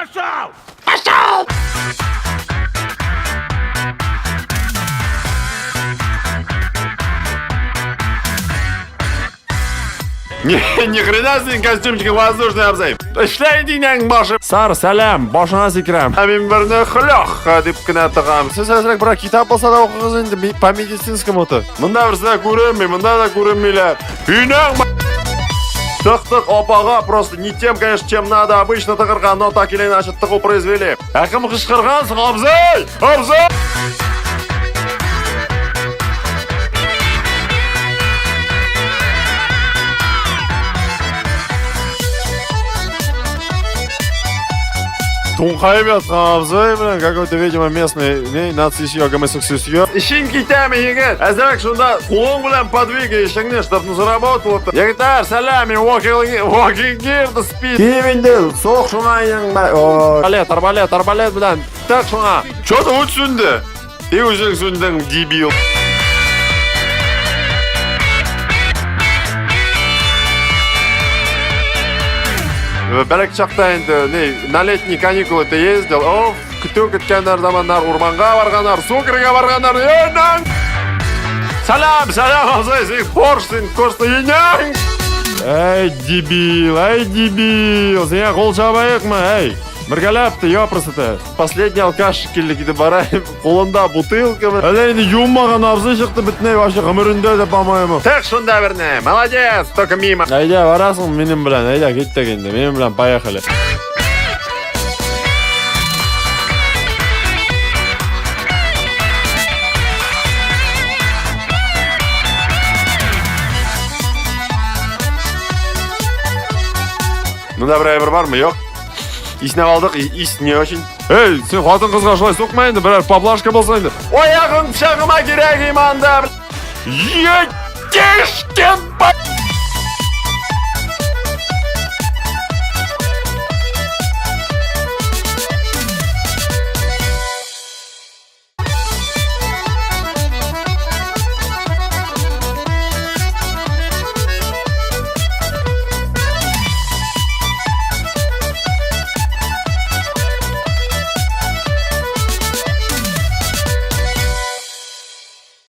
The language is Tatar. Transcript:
Пошел! Ни, ни хрена син костюмчик воздушный абзый. Эшләй динәң башы. Сар, сәлам, башына сикерәм. Ә мин берне хлях дип кенә тыгам. Сез әзрәк берәр китап булса да укыгыз инде по медицинскому то. Монда берсе дә күренми, монда да күренмиләр. Инәң Тык-тык апага просто не тем, конечно, чем надо обычно тыгырга, но так или иначе тыгу произвели. Ә кем кычкырган соң, абзый? Абзый! Туңкаеп яткан абзый белән какой-то, видимо, местный не, нацисье, гомосексуалье. Эшең китәме, егет? Әзрәк шунда кулың белән подвигай эшеңне, чтоб ну заработало. Егетләр, сәлам, мин walking, walking gear to speed. Кием инде, соқ шуңа инең. Арбалет, арбалет, арбалет белән. Так шуңа. Чё-то ут сүнде. Ты үзең сүндең, дебил. Бәләк чакта инде, не, на летние каникулы ты ездил, о, көтү көткәннәр заманнар, урманга барганнар, су керергә барганнар, инәң! Сәлам, сәлам, абзый, син Порш, син просто инәң! Эй, дебил, эй, дебил, сиңа кул чабаекмы, эй? Бергәләп ты, ёпросты. Последний алкаш шикелле китеп бара, кулында бутылка. Әллә инде юынмаган абзый чыкты бөтенләй вообще гомерендә дә, по-моему. Тык шунда берне, молодец, только мимо. Әйдә, барасың минем белән, әйдә, киттек инде, минем белән, поехали. Монда бер әйбер бармы? Юк. Иснәп алдык, ис не очень. Эй, син хатын кызга шулай сукма инде, берәр поблажка булса инде. Аягың пычагыма кирәк иманда. Етешкен ба.